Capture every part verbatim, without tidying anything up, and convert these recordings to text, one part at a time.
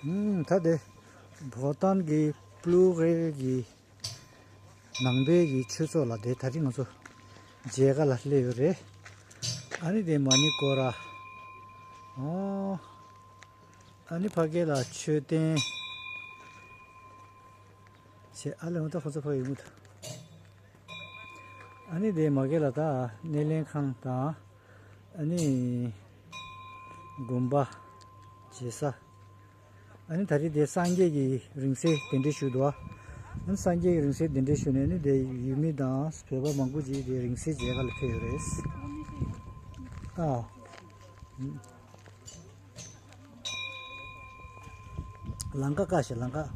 ཨུམ། ད་དེ་བྷོ་ཏན་གྱི་པུ་ལུ་རེ་གི་ནང་པའི་གི་ཆོས་ཚོགས་ལ་དེ་ད་རིང་ང་ཚོ་མཇལ་ཁ་ལ་སླེབས་ཡོད་རེད། ཨ་ནི་དེ་མ་ཎི་སྐོར་ར། ཨོ། ཨ་ནི་ཕ་གི་ལ་མཆོད་རྟེན་བྱས། ཨ་ལས་འོ་ད་ཁོ་ཚོ་ཕ་གི་ཡོང་གི་འདུག་ཨ་ནི་དེ་མ་གི་ལ་ད་སྣེ་ལེན་ཁང་དང་། ཨ་ནི་དགོན་པ་མཇལ་ས། ཨ་ནི་ད་རེས་དེ་སངས་རྒྱས་ཀྱི་རིང་བསྲེལ་གདན་འདྲེན་ཞུས་འདུག་ཨ་ནི་སངས་རྒྱས་ཀྱི་རིང་བསྲེལ་གདན་འདྲེན་ཞུས་ནས་ནི་དེ་ཡུལ་མི་དང་བོད་པ་མང་པོ་ཅིག་དེ་རིང་བསྲེལ་མཇལ་ཁ་ལ་ཕེབས་ཡོད་རེད། ཨ། ལང་ཀ་བཀའ་ཞེས་ལང་ཀ།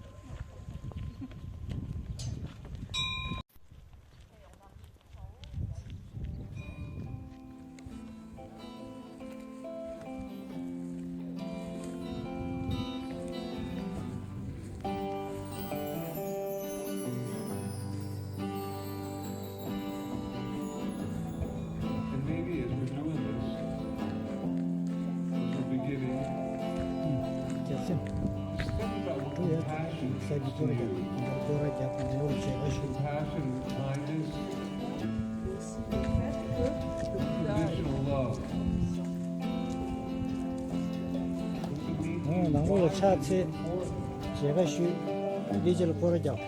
And maybe as we're doing this, as we're beginning, think about what compassion means to you. Compassion, kindness, unconditional love. ཨོ། ནང་ལོགས་ལ་ཕྱག་འཚལ། མཇལ་ཁ་ཞུས། འདི་རྗེས་ལ་སྐོར་ར་རྒྱག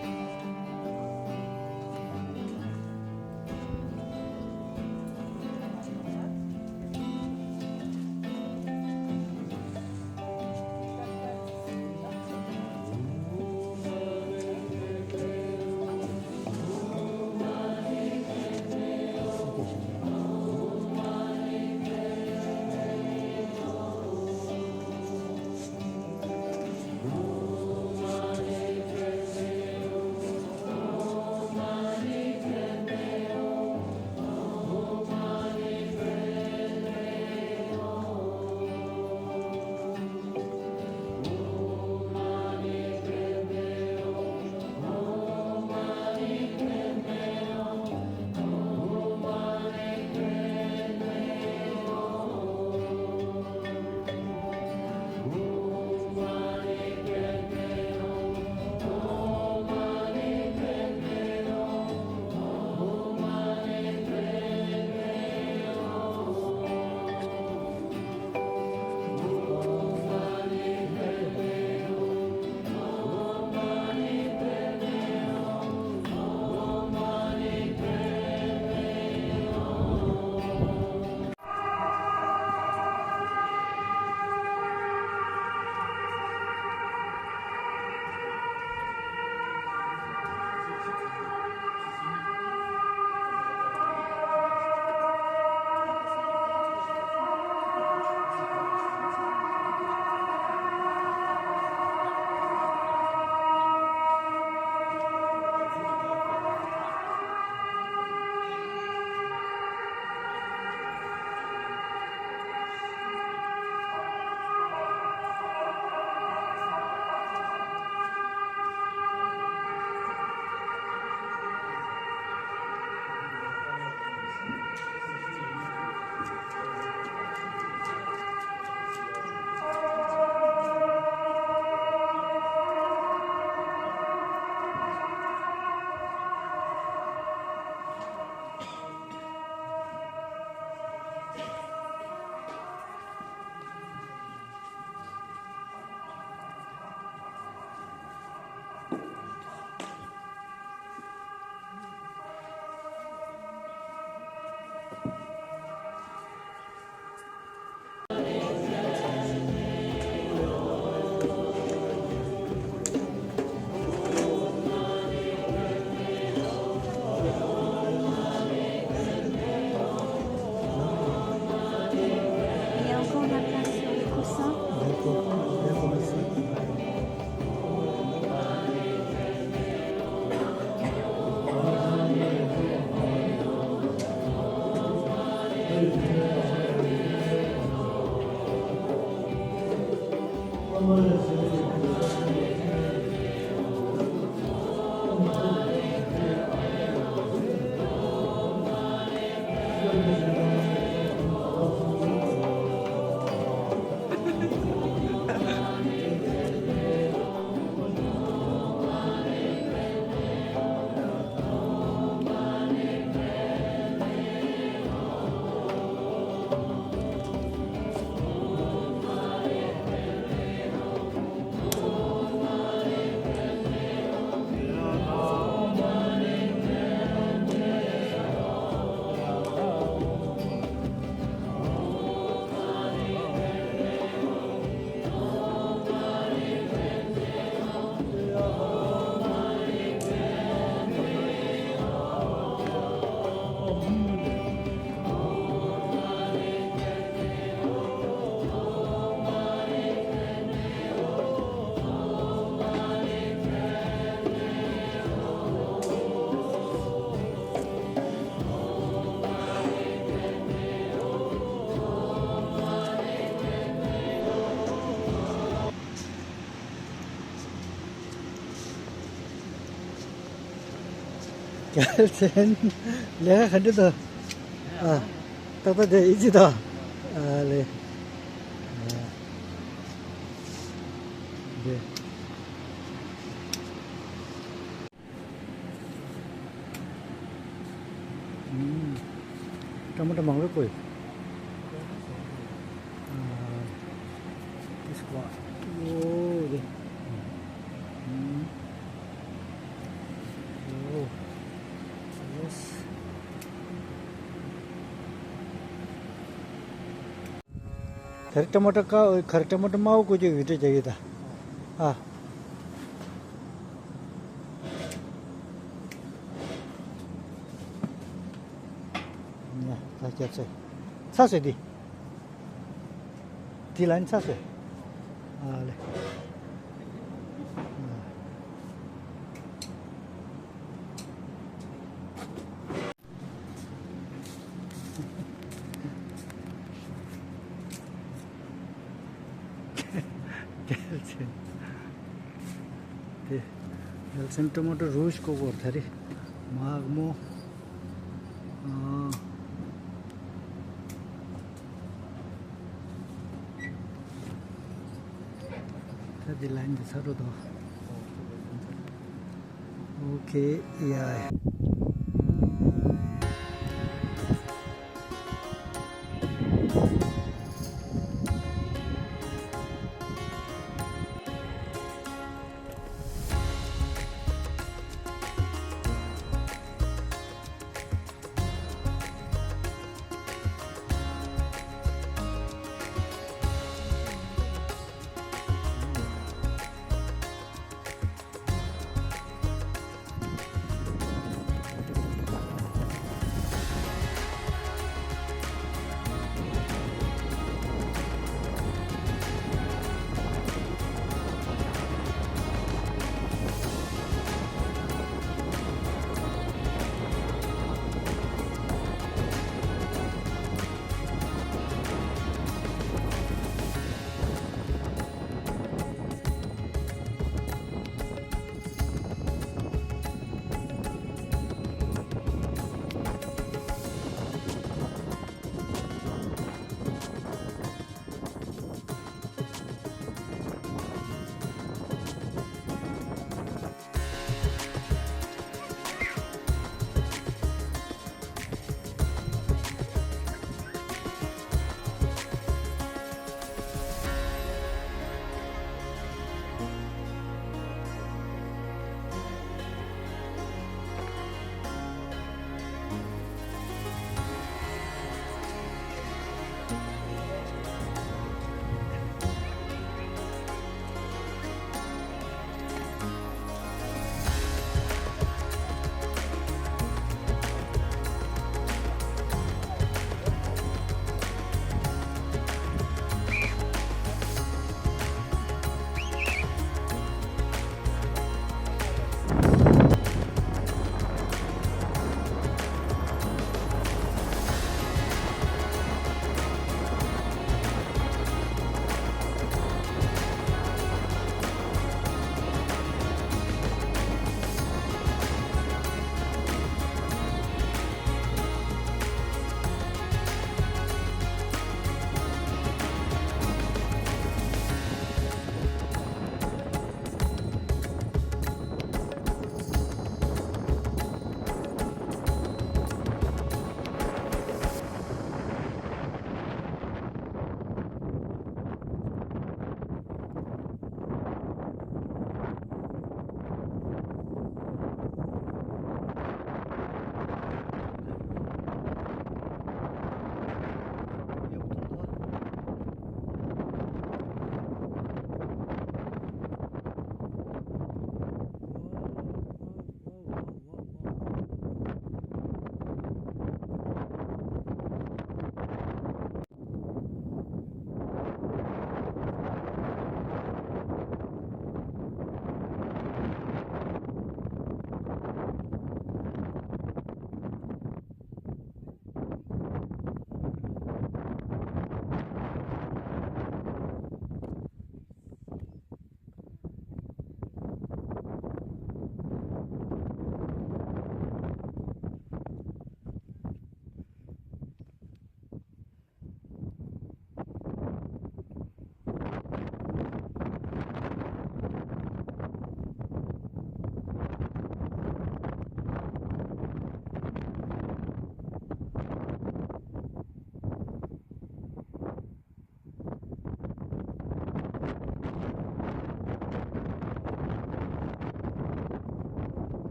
Il y a encore de la place sur les coussins. D'accord, d'accord, merci. གལ་ཆེན། ལས་ཀ་ག་འདྲ་འདུག་ཨ། ཏག་ཏག་དེ་ཨི་ཅི་དང་། ཨ་ལེ། ཨ། དེ། ཨུམ། ཊ་མ་ཊ་མང་པོ་བཀོད་ཡོད། ཨ། ཨོ་དེ། ཨུམ། ཨོ། ཡེས། ད་རེས་ཊ་མ་ཊ་ཀ་ག་རེ་ཊ་མ་ཊ་དམར་པོ་བཀོད་རྒྱུ་ཡོད་འདྲ་རྒྱག་གི་ད། ཨ། ཉ་ད་རྒྱབ་ཚེ། ཚ་ཟེར་འདི། འདི་ལ་ནི་ཚ་ཟེར། ཨ་ལེ། ཨ། རྒྱལ་མཚན། དེ། རྒྱལ་མཚན་ཊ་མ་ཊ་རུ་ཤི་ཀོ་གོར་ཐ་རི། མག་མོ། ཨ། ད་འདི་ལ་ནི་འདི་ཚ་རུ་དོ། ཨོ་ཁེ། ཡ།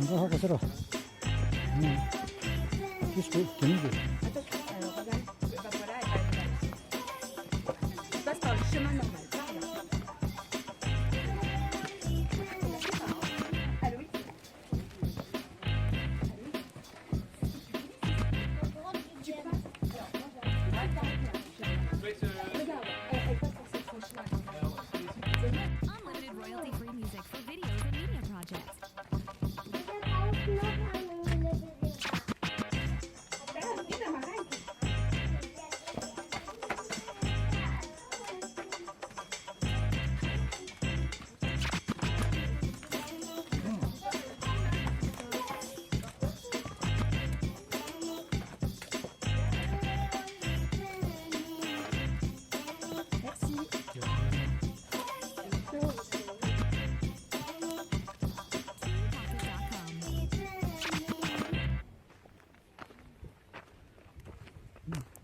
ང་ཧ་གོ་ས་རོ། ཨུམ། This good. Can you do? Attends, alors, regarde, va par là et pas par ici. Tu passes par le chemin normal, par là. Allô, oui. Unlimited royalty-free music for videos and media projects.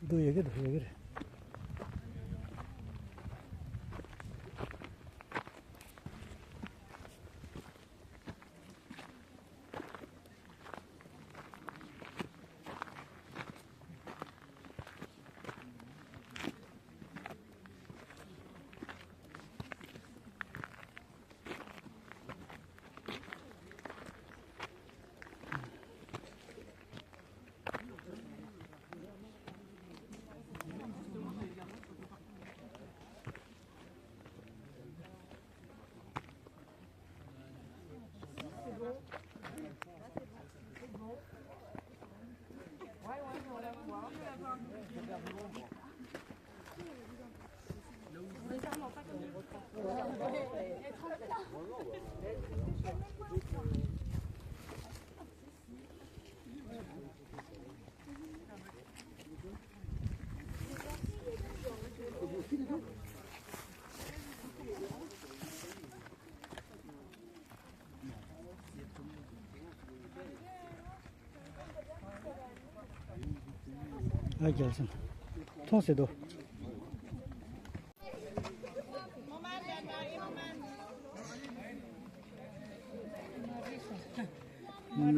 འདུག་ཡོད་ཀྱི་འདུག་ཡོད་ཀྱི་རེད། ཨ་རྒྱལ་སོང་། མཐོང་ཟེར་དོ།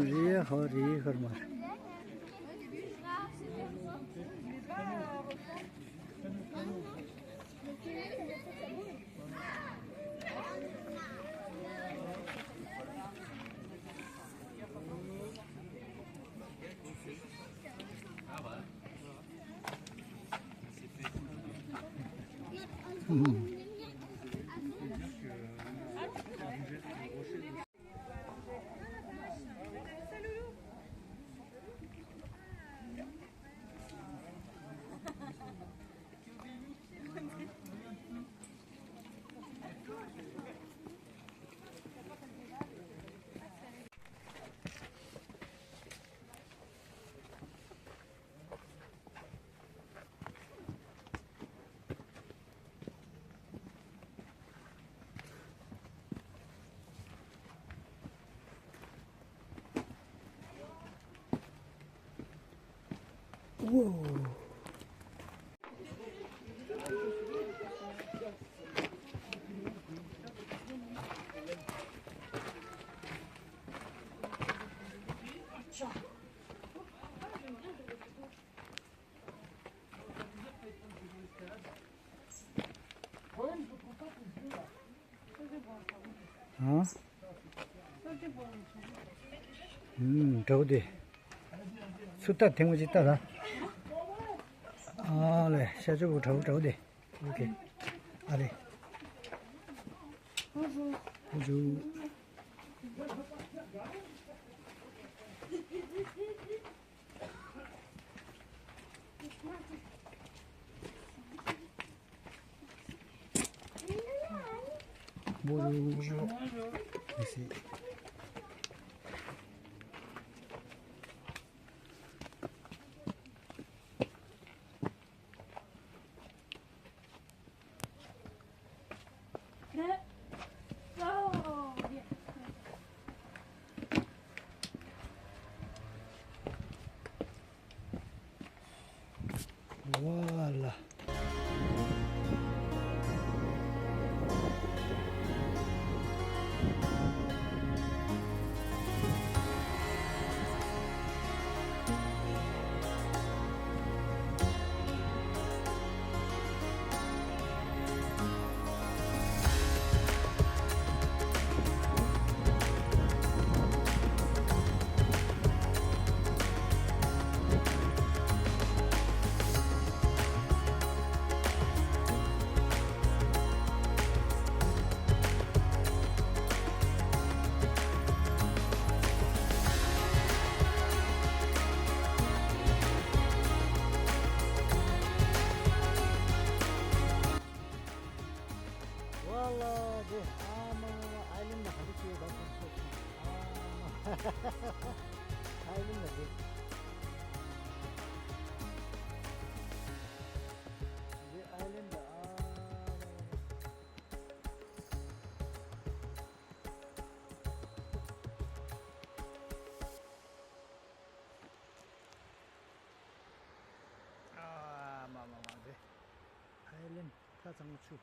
རེད་ཧོ་རེད་ཧོར་མར། ཨ། ཨུམ། འདྲ་བོ་དེ། ཚུར་ལྟ་ཐེངས་མ་གཅིག་ལྟ་ལ། ཨ་ལས་ཤ་ཆུ་བོ་འདྲ་བོ་འདྲ་བོ་དེ། ཨོ་ཁེ། ཨ་ལས། ཨུ་ཇུ། Bonjour. Bonjour. Merci. Voilà. ཝ་ལ་དེ་ཨ་མ་མ་མ་ཨའི་ལན་ན་ག་འདྲ་བྱས་ད་ཁོ་ཚོ་ཨ་མ་ཨའི་ལན་ན་དེ་དེ་ཨའི་ལན་ན་ཨ་མ་མ་མ། ཨ་མ་མ་མ་རེད། ཨའི་ལན་ད་གཙང་མ་ཆུ།